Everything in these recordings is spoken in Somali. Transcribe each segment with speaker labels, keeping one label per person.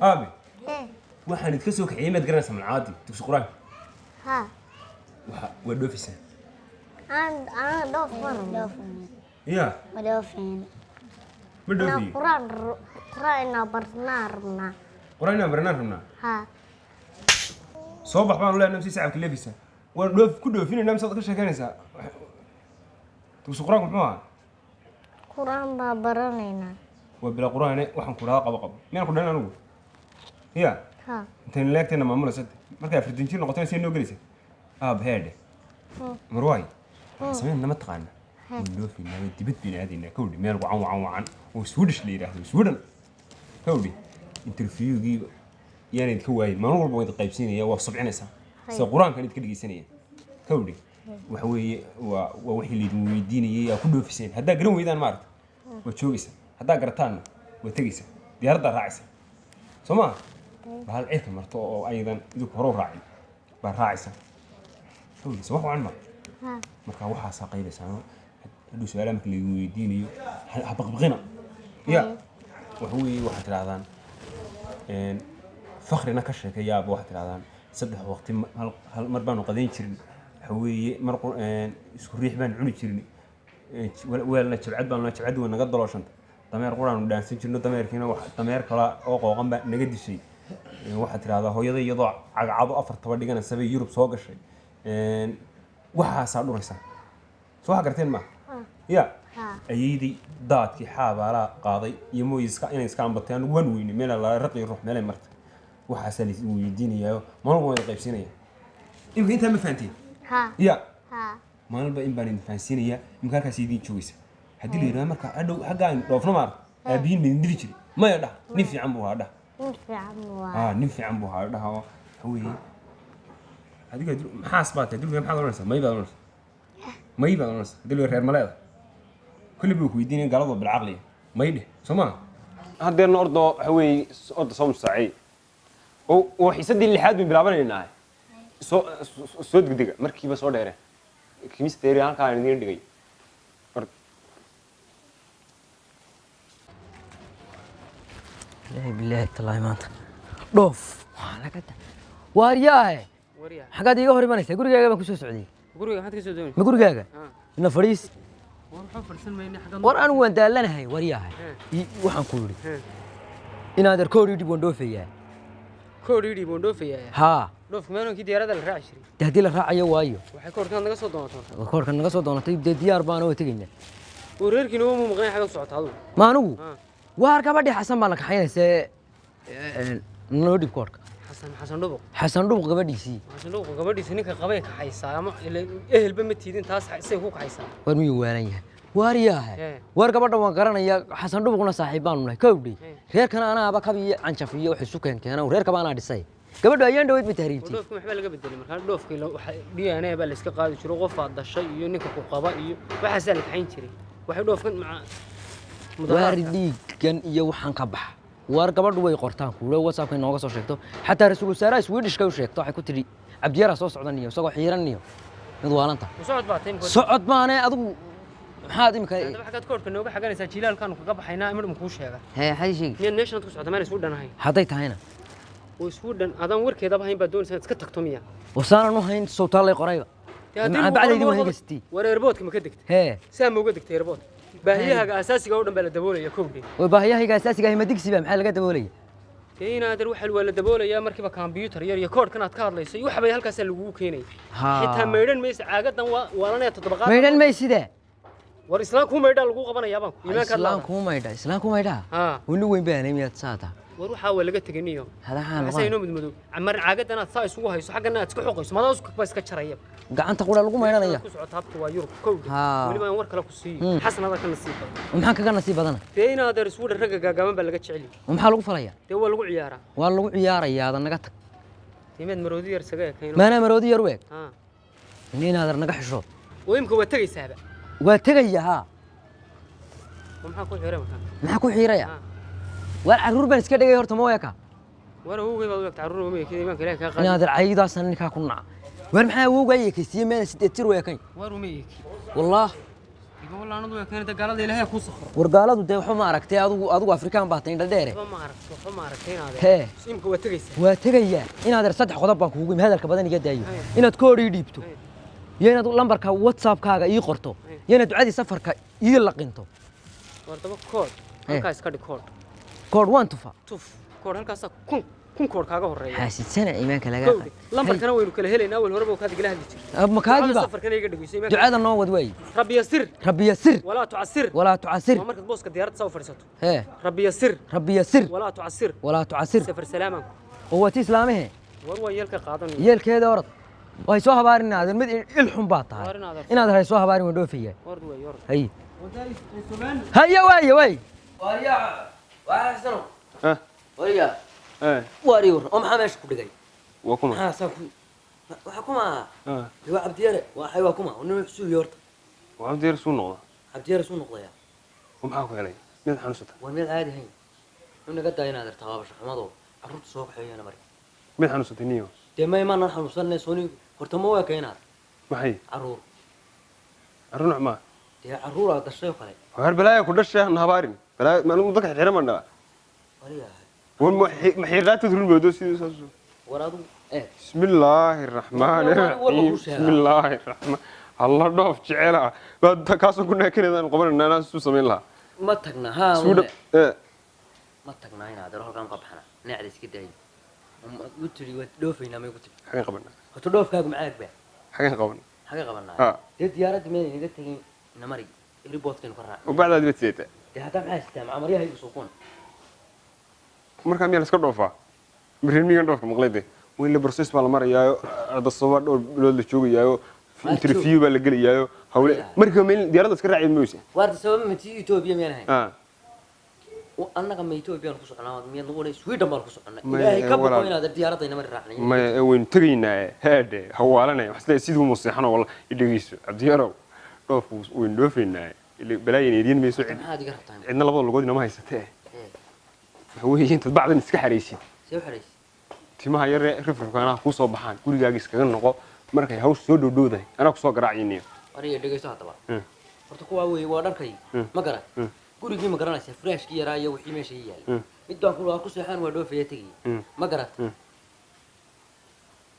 Speaker 1: Aabe, waxaan idinka soo kiciyey maad garanaysaa malcaadi dugsi qur-aanka?
Speaker 2: Haa.
Speaker 1: Waxa waa dhoofaysaa.
Speaker 2: Aan aan dhoof ma rabno.
Speaker 1: Ya.
Speaker 2: Ma dhoofayno.
Speaker 1: Ma
Speaker 2: Inaa
Speaker 1: dhoofiyo.
Speaker 2: Quraan quraan inaa barnaa rabnaa.
Speaker 1: Qur-aan inaan baranaan rabnaa.
Speaker 2: Haa.
Speaker 1: Soo bax baanu leenahay, si sacabka leefaysaa, waan dhoof ku dhoofinayna, misaad ka sheekanaysaa? Dugsi qur-aanku muxuu ahaa?
Speaker 2: Quraan baa baranaynaa.
Speaker 1: Waa bila qur-aane. Waxaan ku dhahaa qabo qabo, miyaan ku dhalan anigu ya?
Speaker 2: Haa.
Speaker 1: Intayna leegtayna maamulaysa, markay 40 jir noqotona say noo gelaysa. Aab, heedhe, marwaay, waxaan samayn nama taqaana, waan dhoofaynaa, waa dibad bayna aadaynaa, kawdhi, meel wacan wacan wacan oo Swedish la yidhaahdo, Sweden, kawdhi. Interviewgii yaana idinka waayin, maalin walba waan idin qaybsiinaya, waa subcinaysaa sida qur-aankan idinka dhegeysanaya, kawdhi. Waxa weeye waa wixii laydin weydiinayay aa ku dhoofiseen. Haddaa garan weydaan, maaragta, waa joogaysaa, haddaa garataanna waa tegaysaa, diyaaraddaa raacaysa, soo maa bahal cirka marto oo aydan idinku hore u raacin baa raacaysa, kawdhi. Soo wax wacan ma?
Speaker 2: Haa.
Speaker 1: Marka waxaasaa qaybaysaa hadhow su-aalaha marka laydin weydiinayo, ha baqbaqina ya. Waxa weeye waxaad tidhahdaan fakrina ka sheekeeyaaba, waxaad tidhahdaan 3 waqti hal mar baanu qadayn jirin, waxa weeye mar isku riix baan cuni jirin, weelna jabcad baanu, jabcaddi way naga dalooshanta, dameer quraanu dhaansan jirno, dameerkiina dameer kale oo qooqan baa naga dishay. Waxaad tidhahdaa hooyada iyadoo cagcado 4 taba dhiganaysa bay Yurub soo gashay. Waxaasaa dhuraysaa, soo waxa garteen ma ya?
Speaker 2: Haa.
Speaker 1: Ayeydii daadkii xaabaalaa qaaday iyo mooy iska inay iska ambatay, anigu waan weynay meel la raqi ruux meelay martay. Waxaasaa lais weydiinayaa, maalin walba waan idin qaybsiinaya. Imika intaa ma fahanteen?
Speaker 2: Haa.
Speaker 1: Ya.
Speaker 2: Haa.
Speaker 1: Maalinba in baan idin fahansiinayaa. Imika halkaas idiin joogaysa, haddii la yidhahdo marka hadhow xagga aynu dhoofno, maarta, aabihiin ma idin dili jiray? Maya dhah, nin fiican buu ahaa dhah.
Speaker 2: Nin fiican waa.
Speaker 1: Aa, nin fiican buu ahaa dhaha. Oo waxa weeye adiga maxaas baa tahay dulka, maxaad oranaysaa? May baad oranaysaa, may baad oranaysaa. Haddii la reer maleeda kulli buu ku weydiinaya, gaaladu bilcaqliya, may dheh, soo maa? Haddeerna ordoo, waxa weeye orda soo musaacey oo xiisadii lixaad baynu bilaabanaynaa. Soo soo degdega, markiiba soo dheere chemistry halkaa aan idiin dhigay.
Speaker 3: Ilaahi bilaahi tallaahi, maanta dhoof waxaa laga da waaryaahe.
Speaker 4: Waryaa.
Speaker 3: Xaggaad iiga hor imanaysaa? Gurigaaga baan kusoo socday.
Speaker 4: Guriga maxaad ka soo doonaysaa?
Speaker 3: Ma gurigaaga?
Speaker 4: Ah.
Speaker 3: Ina fadhiis.
Speaker 4: War waxaan fadhiisan mayna xaggan.
Speaker 3: War anigu waan daalanahay, waryaahe. Waxaan ku yidhi inaad erkoor ii dhib, waan dhoofayaa.
Speaker 4: Koodh ii dhiib, waan dhoofayaa.
Speaker 3: Haa.
Speaker 4: Dhoofka meelonkii diyaaradda la raaci jiray?
Speaker 3: Dee haddii la raacayo waayo.
Speaker 4: Waxay koodhkaad naga soo doonataa.
Speaker 3: Koorka naga soo doonatay, dee diyaar baana, waa tegaynaa.
Speaker 4: Oo reerkiina waa muu maqnay, xaggan socota adigu?
Speaker 3: Ma anigu?
Speaker 4: Ah.
Speaker 3: Waar gabadhii Xasan baa la kaxaynaysa, noo dhib koorka.
Speaker 4: Xasan, Xasan Dhubuq?
Speaker 3: Xasan Dhubuq gabadhiisii.
Speaker 4: Xasan Dhubuq gabadhiisa ninka qabay kaxaysaa ama ehelba ma tiidin, taas say ku kaxaysaa?
Speaker 3: War miyuu waalan yahay, waaryaahe? War gabadha waan garanayaa, Xasan Dhubuqna saaxiib baanu nahay, kowdhi. Reerkana anaaba kab iyo canjaf iyo wax isu keen keena, reerkaba anaa dhisay. Gabadhu ayaan dhaweyd ma
Speaker 4: oo
Speaker 3: tahriibtay.
Speaker 4: Dhoofka maxbaa laga bedelay markaa? Dhoofka ila waxa DNA baa la iska qaadi jiro, qofaad dhashay iyo ninka ku qaba iyo waxaasaa la kaxayn jiray. Waxay dhoofkan maca
Speaker 3: waar
Speaker 4: mudaharaadka.
Speaker 3: Dhiiggan iyo waxaan ka baxa. Waar gabadhu way qortaan kuule, WhatsAppka inooga soo sheegto, xataa ra-iisul wasaaraha Swedishka u sheegto. Waxay ku tidhi Cabdiyaraa soo socdan iyo isagoo xiiran iyo mid waalanta.
Speaker 4: Socod baa tahay imika.
Speaker 3: Socod maane, adigu maxaad imika?
Speaker 4: Haddaba xaggaad koodhka nooga xaganaysaa? Jilaalkaanu kaga baxaynaa, imidh ma kuu sheega?
Speaker 3: Hee, xay sheegi.
Speaker 4: Miyaad meeshanaad ku socota maan isku dhan ahayn?
Speaker 3: Hadday tahayna?
Speaker 4: Oo isku dhan adaan warkeedaba hayn baad doonaysaa inaad iska tagto miya?
Speaker 3: Wasaanan u hayn, sowtaa lay qorayba.
Speaker 4: Dee haddii
Speaker 3: maxaa
Speaker 4: lagu
Speaker 3: bacdaydi
Speaker 4: qoro
Speaker 3: waan hagastii.
Speaker 4: War airportka ma ka degtay?
Speaker 3: Hee.
Speaker 4: Saa ma uga degtay airport? Baahiyahaaga asaasiga oo dhan baa la daboolaya, kowdhe.
Speaker 3: Way baahiyahayga asaasiga ahi ma digsi ba? Maxaa laga daboolaya?
Speaker 4: Dee inaader waxa waa la daboolayaa markiiba computer yar iyo koodhkan aad ka hadlayso iyo waxbay halkaasaa lagugu keenaya.
Speaker 3: Haa.
Speaker 4: Xitaa maydhan maysa caagadan, waa waalanaya toddoba qaad.
Speaker 3: Maydhan mayside.
Speaker 4: War islaan kuu maydhaa lagu qabanayaa baan iimaankaad
Speaker 3: Islaan
Speaker 4: laada.
Speaker 3: Kuu maydha, islaan kuu maydhaa.
Speaker 4: Haa.
Speaker 3: Wani weyn baan miyaad saata?
Speaker 4: War waxaa waa laga tegay niyo.
Speaker 3: Hadahaan.
Speaker 4: Maxaa inoo mudmadow mar caagadan aad saa isugu hayso, xaggana aad iska xoqayso, madaa isku ba iska jaraya.
Speaker 3: Gacanta qura lagu maydhanaya.
Speaker 4: Ku socota habka waa Yurub, kowdhe.
Speaker 3: Haa.
Speaker 4: Weliba aan war kale ku siiyo, Xasan adaa ka nasiib badan.
Speaker 3: Maxaan kaga nasiib badana?
Speaker 4: Dee inaadeer isku dhan ragga gaagaaban baa laga jecel yahay.
Speaker 3: Maxaa lagu falaya?
Speaker 4: Dee waa lagu ciyaaraa.
Speaker 3: Waa lagu ciyaarayaa, ada naga tag.
Speaker 4: Tiimeed maroodi yar isaga ekayno.
Speaker 3: Maanaa maroodi yar u eg?
Speaker 4: Haa.
Speaker 3: Inaader naga xishood.
Speaker 4: Oo imka waa tegaysaaba?
Speaker 3: Waa tegaya, haa.
Speaker 4: Oo maxaa ku xiray markaa?
Speaker 3: Maxaa ku xiiraya?
Speaker 4: Haa.
Speaker 3: Waar carruur baan iska dhigay horta, ma weeka?
Speaker 4: War awowgay baad u egta, carruur uma ekid, iimaanka Ilaahay kaa qaadi.
Speaker 3: Inaader caydaasan ninkaa ku naca. Waar maxaa awowgaa yeekaysiiye meena 8 jir u ekayn?
Speaker 4: War uma eki.
Speaker 3: Wallaah.
Speaker 4: Walaanadu way keenata gaalada, Ilaahay ku sakhro.
Speaker 3: War gaaladu dee waxba ma aragtay, adigu Afrikaan baa tahay, indha dheere.
Speaker 4: Waxba ma aragto, waxba ma aragtay inaad.
Speaker 3: Hee.
Speaker 4: Imka waa tegaysaa.
Speaker 3: Waa tegayaa inaad. Saddex qodob baan kuugu imi, hadalka badan iga daayo. Inaad koodh ii dhiibto, iyo inaad lambarka WhatsAppkaaga ii qorto, iyo inaad ducadii safarka ii laqinto.
Speaker 4: War daba kood halkaa iska dhig kood.
Speaker 3: Koodh waan tufa.
Speaker 4: Tuf kood halkaasaa 1000 kood kaaga horeeya.
Speaker 3: Xaasidsana iimaanka lagaa.
Speaker 4: Kowdhi lambarkana waynu kala helaynaa, awal horeba kaad igala hadli jirtay.
Speaker 3: Makaagiba.
Speaker 4: Safarkana iga dhegeyso iimaanka.
Speaker 3: Ducada noo wad waaye.
Speaker 4: Rabbi yasir.
Speaker 3: Rabbi yasir.
Speaker 4: Walaa tucasir.
Speaker 3: Walaa tucasir.
Speaker 4: Waa markaad booska diyaaradda saa u fadhiisato.
Speaker 3: Hee.
Speaker 4: Rabbi yasir.
Speaker 3: Rabbi yasir.
Speaker 4: Walaa tucasir.
Speaker 3: Walaa tucasir.
Speaker 4: Safar salaamanku.
Speaker 3: Oo waa ti islaamahe.
Speaker 4: War waa yeelka qaadanaya.
Speaker 3: Yeelkeeda orod, way soo habaarin adeer, mid il xun baa tahay.
Speaker 4: Habaarin adeer.
Speaker 3: Inaad hay soo habaarin, waan dhoofayaa.
Speaker 4: Orod way orod.
Speaker 3: Hay haya waaye waay waarya waa xasano.
Speaker 1: Ah.
Speaker 3: Warya.
Speaker 1: Eh.
Speaker 3: Waari war oo maxaa meesha ku dhigay?
Speaker 1: Waa kuma?
Speaker 3: Maxaa saa ku waxa kuma?
Speaker 1: Ah.
Speaker 3: Waa Cabdiyare, waa xay, waa kuma nin xusuuyo horta.
Speaker 1: Waa Cabdiyare suu noqda.
Speaker 3: Cabdiyare suu noqdaya.
Speaker 1: Maxaa ku helay? Miyaad xanuunsatay?
Speaker 3: War mid caadi hayn in naga daa inaad irtaa shaqamado carruurta soo kaxeeyana mari.
Speaker 1: Miyaad xanuunsatay niyo?
Speaker 3: Dee ma imaanan xanuunsanay sooni horta, ma waa keenaad?
Speaker 1: Maxay?
Speaker 3: Carruur.
Speaker 1: Carruur nooc maa?
Speaker 3: Dee carruur aad dhashay oo kale.
Speaker 1: War balaaya ku dhashay, ha habaarin. Balaaya ma anigu dadka xiran baan dhalaa.
Speaker 3: Wariyahay.
Speaker 1: War ma xiirnaanta run moodo sidii saas.
Speaker 3: War adigu ee.
Speaker 1: Bismillaahi raxmaani
Speaker 3: War- war- war
Speaker 1: raxiim.
Speaker 3: ku sheegaa.
Speaker 1: Bismillaahi raxmaan. Allah dhoof jecela. Baa kaasoo ku naakinayaan qabanayna anaa suu samayn lahaa.
Speaker 3: Ma tagnaa haa?
Speaker 1: Suu dhab ee.
Speaker 3: Ma tagnaa inaad halkaan ka baxnaa, neecda iska daayo u tiri waad dhoofaynaa, may ku tiri?
Speaker 1: Xagan qabanaa.
Speaker 3: Horta dhoofkaagu macaag baa.
Speaker 1: Xagan qabanaa.
Speaker 3: Xagee qabanaa?
Speaker 1: Ha.
Speaker 3: Dee diyaaradda meel inaga tegin namari riboodkaynu ka raacnay.
Speaker 1: Ubacdaad baad sidataa.
Speaker 3: Dee haddaa maxaa sitaa macamaryaha suuquna?
Speaker 1: Markaa miyaa la iska dhoofaa? Reer miyigan dhoofka maqlay dee. Weyn la process baa la marayaayo, ardasaba dhowr bilood la joogayaayo, interview baa la gelayaayo, hawle. Marka meel diyaaradda iska raaci maysa.
Speaker 3: Waarta sababa ma tii Etoobiya miyaan ahayn?
Speaker 1: Ah.
Speaker 3: Annaga ma Etoobiyaan ku soconaa miyaad nagu odhan Sweden baan ku soconnaa?
Speaker 1: Maya,
Speaker 3: Ilaahay ka boqo.
Speaker 1: Walaal.
Speaker 3: Inaad diyaaradda inamari raacnay.
Speaker 1: Maya, ee waynu tegaynaa heedhe hawaalanaya waxaa isleeyahay sidii uma seexano walla i dhegeyso Cabdiyarow, dhoofku waynu dhoofaynaa ile balaayan eedin mayso cid.
Speaker 3: Maxaad iga rabtaa?
Speaker 1: Cidna labada lugood inama haysatee.
Speaker 3: Ee.
Speaker 1: Waxa weeye intaad bacdan iska xaraysid.
Speaker 3: See u xidhaysa?
Speaker 1: Timaha yare rifrifka anaa kuu soo baxaan, gurigaaga iskaga noqo, markay hawsha soo dhowdhowdahay anaa kusoo garaacayniyo.
Speaker 3: Ariga dhegeyso haddaba. Horta kuwaa weeye waa dharkay. Ma garan gurigii, ma garanaysaa furaashkii yaraa iyo wixii meesha ii yaalay? Mid baan ku waa ku seexaan, waa dhoofaya tegaya. Ma garat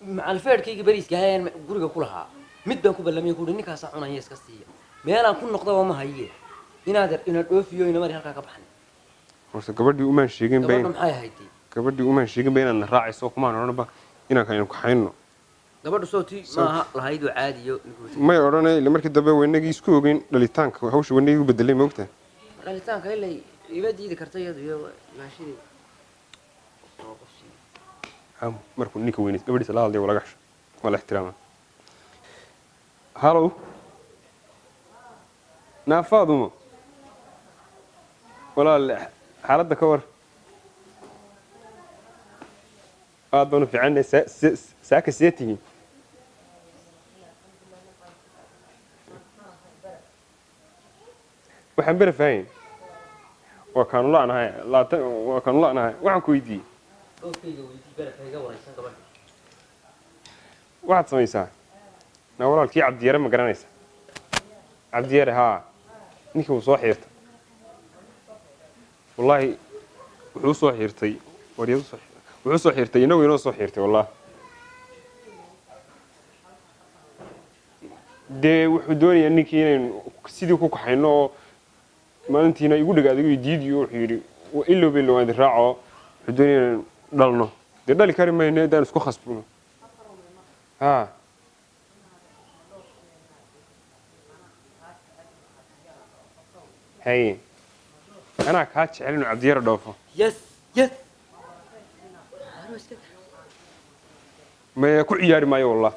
Speaker 3: macalfeedhkayga beriiska hayaan guriga ku lahaa, mid baan ku ballamiyay kuuhi ninkaasaa cunaya iska siiya, meelaan ku noqdaba ma haye inaad ina dhoofiyo ina mari halkaa ka baxnay.
Speaker 1: Horta gabadhii umaan sheegin
Speaker 3: Gabadha
Speaker 1: ba.
Speaker 3: Maxay ahayd dee?
Speaker 1: Gabadhii umaan sheegin ba inaadna raacayso, kumaan odhanba inaan kaynu kaxayno.
Speaker 3: Gabadhu soo tii maaha lahayd oo caadiyo.
Speaker 1: May odhanay ila markii dambe waynagii isku ogeyn dhalitaanka hawsha waynagii u bedelay, moogta.
Speaker 3: Dhalitaanka ilay ima diidi karta iyadu iyo maashidii oo qof siiyo.
Speaker 1: Aamu, markuu ninka weyne gabadhiisa la hadlay waa laga xisho, waa la ixtiraama. Halow naafaadumo walaal, xaaladda ka war? Aad baan u fiicannahay. Saaka see tihiin? Waxaan bera fahayn waa kaanu la'nahay laatan, waa kaanu la'nahay. Waxaan ku weydiiyey.
Speaker 3: Dhoofkayga weydii, barafka iga waraysan gabadha.
Speaker 1: Waxaad samaysaa na walaalkii Cabdiyare ma garanaysa? Cabdiyare haa, ninkii wuu soo xiirtay wallaahi, wuxuu soo xiirtay waryadu soo wuxuu soo xiirtay inagu inoo soo xiirtay wallaahi. Dee wuxuu doonayaa ninkii inaynu sidii ku kaxayno oo maalintiina igu dhega adigu diidiyo, wuxuu yidhi ilowba ilow aan idin raaco. Wuxuu doonaya inaynu dhalno, dee dhali kari mayno haddaan isku khasbno haa. Haye, anaa kaa jecel inuu Cabdiyare dhoofo.
Speaker 3: Yes.
Speaker 1: Maya, ku ciyaari maayo wallah.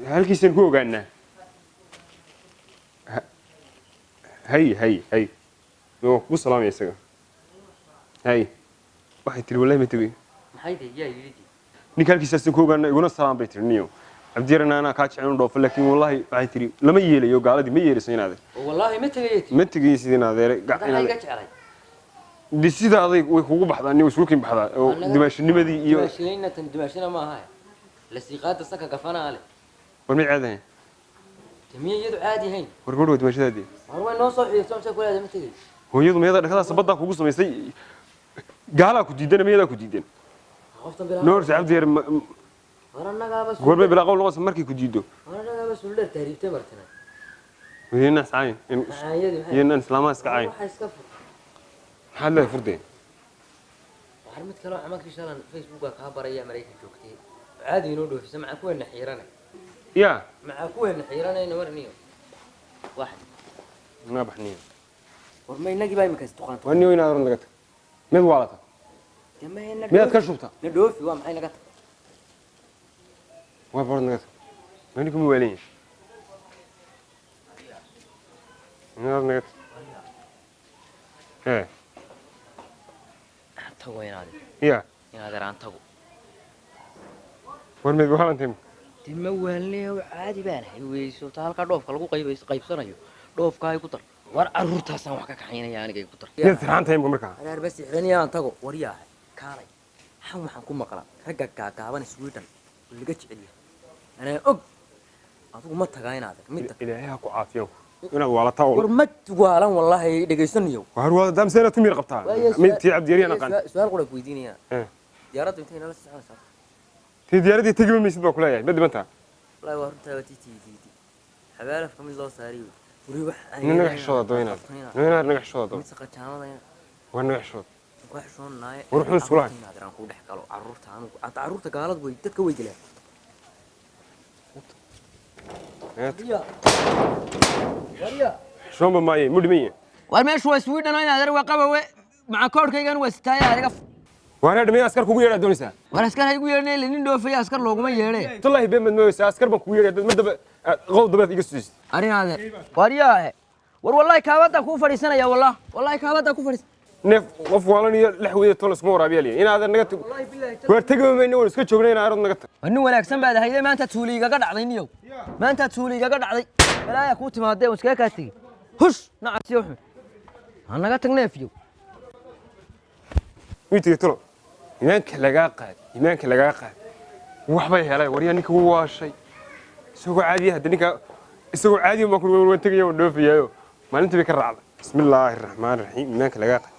Speaker 1: Halkiisaan ku ogaanaa. Hay hay hay, waa kugu salaamaya isaga. Hay, waxay tiri wallahi ma tegay.
Speaker 3: Maxay dee yaa yidhi dee?
Speaker 1: Ninka halkiisaasaan ku ogaanaa, iguna salaam bay tiri. Niyo Cabdiyarana anaa kaa jecel inuu dhoofo, laakiin wallahi waxay tiri lama yeelayo, gaaladii ma yeelayso inaade.
Speaker 3: Oo wallaahi ma tegaya ti.
Speaker 1: Ma tegaysid in adeere.
Speaker 3: Hadda maxay iga jeclay?
Speaker 1: De sida aday way kugu baxdaa, ni way isugu kin baxdaa oo dimaashinimadii iyo
Speaker 3: Dimaashinayna, tan dimaashina ma aha, lasiiqaada sanka gafanaa leh.
Speaker 1: War may caadahayn?
Speaker 3: Tamiya iyadu caadi ahayn.
Speaker 1: War gabadh waa dimaashadaadii.
Speaker 3: War way noo soo xiirto mise kulaada ma tegey.
Speaker 1: Hooyadu miyada dhakadaas baddaa kugu samaysay? Gaalaa ku diidan, miyadaa ku diidan?
Speaker 3: Qoftan bilaa
Speaker 1: Noor Cabdi yar.
Speaker 3: War annagaaba
Speaker 1: Goormay bilaa qowl noqonaysa markay ku diido?
Speaker 3: War annagaaba suldheer tahriibtay martina.
Speaker 1: Weyna iscaayin.
Speaker 3: Macaanyadii maxay?
Speaker 1: Iyana islaamaha iska caayin.
Speaker 3: Waxa iska fur.
Speaker 1: Maxaad leedahay furdeen?
Speaker 3: War mid kale oo camankii shalan Facebooka kaa baraya, Maraykan joogtay, caadi inoo dhoofisa macaa kuweena xiiranay.
Speaker 1: Yaa.
Speaker 3: Macaa kuweena xiiranayna marniyo wax.
Speaker 1: Naa baxniyo.
Speaker 3: War ma inagii baa imika istuqaanta?
Speaker 1: Waa niyo inaad oran naga tag mid waalata.
Speaker 3: Dee ma ina
Speaker 1: Miyaad ka shubtaa?
Speaker 3: Na dhoofi, waa maxay naga tag?
Speaker 1: Waa boor naga tag, ma ninku ma waalan yahay? Inaad naga tag hee.
Speaker 3: Aan tago inaade.
Speaker 1: Yaa.
Speaker 3: Inaad aan tago.
Speaker 1: War mid waalantay.
Speaker 3: Dee ma waalnayo, caadi baan ahay weyso ta halkaa dhoofka lagu qaybsanayo, dhoofkaa igu dar. War carruurtaasaan wax ka kaxaynaya, aniga igu dar.
Speaker 1: Miyaad sirxaan tahay imka markaa?
Speaker 3: Areer bas xiraniya, aan tago. War yaahay, kaalay, xan waxaan ku maqlaa ragga gaagaaban Sweden oo laga jecel yahay, anaa og. Adigu ma tagaa inaad mid tag?
Speaker 1: Ilaahay ha ku caafiyo inaad waalataa.
Speaker 3: War ma waalan wallaahi, dhegaysanayo.
Speaker 1: War waa daam seena tumir qabtaa mid tii Cabdi yariyaan aqaan.
Speaker 3: Su-aal qura ku weydiinaya.
Speaker 1: Eh.
Speaker 3: Diyaaraddu intay nala soconaysaa?
Speaker 1: Tii diyaaradii tegi maysid baa kuleeyahay, ma dhimantaa?
Speaker 3: Wallaahi waa runtaa, waa tt xabaalafka mid loo saariyo weli wax aan
Speaker 1: Nin naga xishooda doo inaad nin naga xishooda doo.
Speaker 3: Mid saqajaanadayna.
Speaker 1: War naga xishooda.
Speaker 3: Ku xishoonaaye.
Speaker 1: War wuxuu isulahay.
Speaker 3: Inaad aan ku dhex galo carruurta, anugu carruurta gaaladu way dadka way dilaan.
Speaker 1: Naga tag. Xishoonba maaye, mu dhiman yahay.
Speaker 3: War meeshu waa Sweden oo inaad waa qabawe maca koodhkaygan waa sitaaya adiga.
Speaker 1: Waar dhimay, askar kugu yeedhaa doonaysaa?
Speaker 3: War askar ha igu yeedhne, nin dhoofaya askar looguma yeedhe.
Speaker 1: Wallaahi been maad mooysaa, askar baan kugu yeedhay ma daba qow dabeed iga suusid.
Speaker 3: Arrin adeer, war yaahe, war wallahi kaabadaan kuu fadhiisanaya, wallah wallahi kaabadaan ku fadhiisan.
Speaker 1: Neef qof waalan iyo lex weeye toon iskuma waraabiyaa liya inaadan naga tag. Waar tegi mayno, waan iska joognay, inaa arod naga tag.
Speaker 3: War nin wanaagsan baad ahayde, maanta tuuli igaga dhacday niyow, maanta tuuli igaga dhacday, balaaya kuu timaadee oo iskaga kaa tegi. Hush nacasiyo xun, ha naga tag neefiyow.
Speaker 1: Wii tegey tolo, iimaanka lagaa qaad, iimaanka lagaa qaad, waxbay helay. Waryaa ninka wuu waashay isagoo caadiya, hadda ninka isagoo caadiya baan ku waan tegaya, waan dhoofayaayo maalintii bay ka raacday. Bismillaahi raxmaani raxiim, iimaanka lagaa qaad.